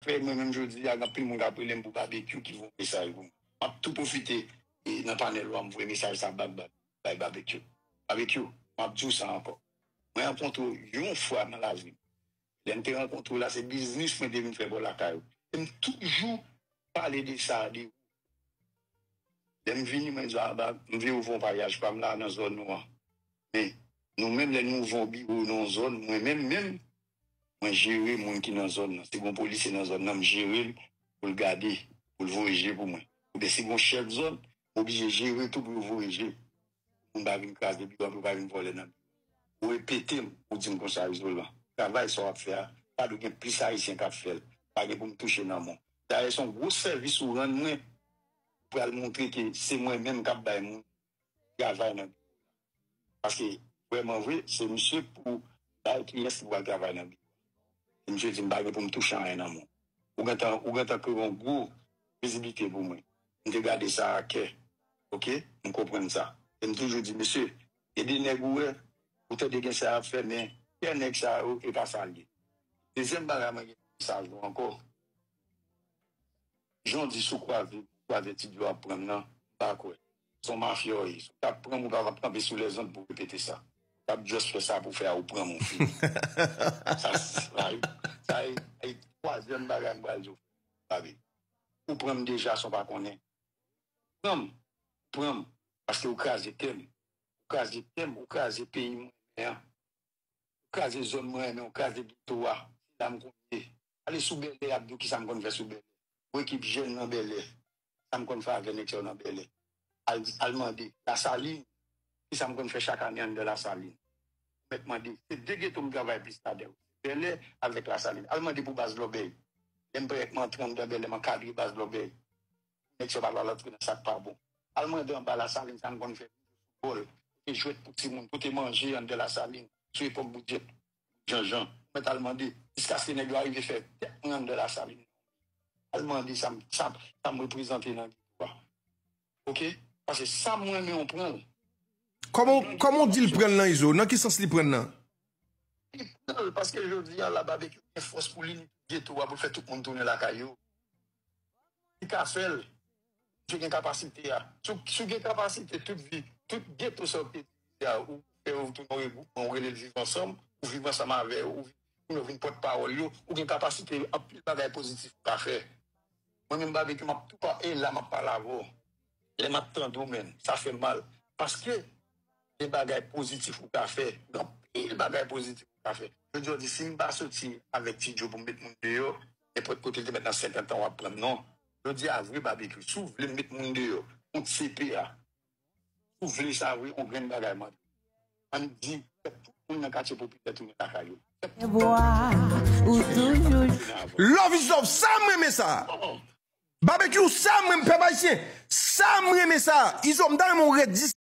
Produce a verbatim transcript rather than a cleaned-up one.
Fè mwen menm jodi a, gen anpil moun k ap rele m pou Babekyou ki voye mesaj pou mwen. M ap tou pwofite e nan panèl ou a, m voye mesaj sa bay, bay, bay Babekyou. Babekyou, m ap di w sa ankò. Mwen rankontre w yon fwa nan lavi m. Lè m te rankontre w la, se biznis mwen te vin fè bò lakay ou. E m toujou pale de sa, de ou. Lè m vini, mwen di, "Ah, ba, m vle ouvè yon paryaj pa m la nan zòn nou an." Men, nou menm, lè nou ouvè yon biwo nan yon zòn, mwen menm, menm, mwen jere moun ki nan zòn nan. Si gon polisye nan zòn nan, m jere l pou l gade, pou l voye je pou mwen. Oubyen si gon chèf zòn, m oblije jere tou pou yo voye je. Moun pa vin kraze biwo, pou yo pa vin vòlè nan biwo. Ou repete m, ou di m konsa, Izolan, travay sa w ap fè a, pa dwe gen plis Ayisyen k ap fè l. Pa gen pou m touche nan men w. Dayè, se yon gwo sèvis ou rann mwen, ou pral montre ke se mwen menm k ap bay moun travay nan biwo. Paske, vrèman vre, se misye pou bay kiyès ki pral travay nan biwo. E misye di m pa gen pou m touche anyen nan men w. Ou gentan, ou gentan kreye yon gwo vizibilite pou mwen. M te gade sa a kè. Oke? M konprann sa. E m toujou di, mesye, e de nèg ou wè, ou tande gen sa y ap fè, men kè nèg sa yo, e pa sa l ye. Dezyèm bagay, mwen gen mesaj nou ankò. Jan w di sou kwaze, kwaze Ti Djo ap pran m nan, m pa kwè. Se yon mafya w ye. Si w t ap pran m, ou pa t ap kanpe sou lèzond pou w repete sa. Ou t ap just fè sa pou fè a, ou pran m, ou fini. Sa, sa, sa, sa, e twazyèm bagay m pral di w, Babe. Ou pran m deja san w pa konnen. Pran m, pran m, paske ou kraze kè m. Ou kraze kè m, ou kraze peyi m renmen an. Ou kraze zòn mwen renmen, ou kraze geto a. Se la m konn ye. Ale sou Bèlè, y ap di w kisa m konn fè sou Bèlè. Ou ekip jèn nan Bèlè. Sa m konn fè avè nèg sa yo nan Bèlè. Al, al mande Lasalin, kisa m konn fè chak ane anndan Lasalin. Mèt mande, se de geto m travay plis ladan yo. Bèlè avèk Lasalin. Al mande pou baz Lòbèy. Lè m prèt m antre anndan Bèlè, m ankadre baz Lòbèy. Nèg sa yo pa t antre nan sa k pa bon. Al mande anba Lasalin sa n konn fè bòl, pote jwèt pou timoun, pote manje anndan Lasalin, sou epòk Boudjèt, Janjan. Mèt al mande, jiskaske nèg yo arive fè tèt mwen anndan Lasalin. Al mande sa m, sa, sa m reprezante nan geto a. Oke? Paske sa m renmen, w pran l. Kòman, kòman w di l pran l nan, Izo? Nan ki sans li pran l nan? Li pran l, paske jodi a la, Babekyou gen fòs pou li ni tout geto a, pou l fè tout moun tounen lakay yo. Li ka fè l. Misye gen kapasite a. Si w, si w gen kapasite, tout vi, tout geto sa yo te divize a, ou fè yo tounen yon regroupman, ou rele l Viv Ansanm, ou viv ansanm avè yo, ou vin, ou vin pòtpawòl yo, ou gen kapasite anpil bagay pozitif ou ka fè. Mwen menm, Babekyou, m ap tou pa, e la m ap pale avè w. Lè m ap tande w, menn, sa fè m mal. Paske gen bagay pozitif ou ka fè. Gen anpil bagay pozitif ou ka fè. Jodi a, w di, si m pa soti avèk Ti Djo pou m met moun deyò, nenpòt kote l te mèt nan senkant an, w ap pran m, non. Jodi a, vre, Babekyou, si w vle m met moun deyò kont C P a, si w vle sa vre, yon grenn bagay, mande. Ann di, fè tout moun nan katye popilè tounen lakay yo. Fè tout moun nan katye popilè tounen avè w. Love is love, sa m renmen sa. Babekyou, sa m renmen, pèp ayisyen. Sa m renmen sa. Izo, m ta renmen w ret dis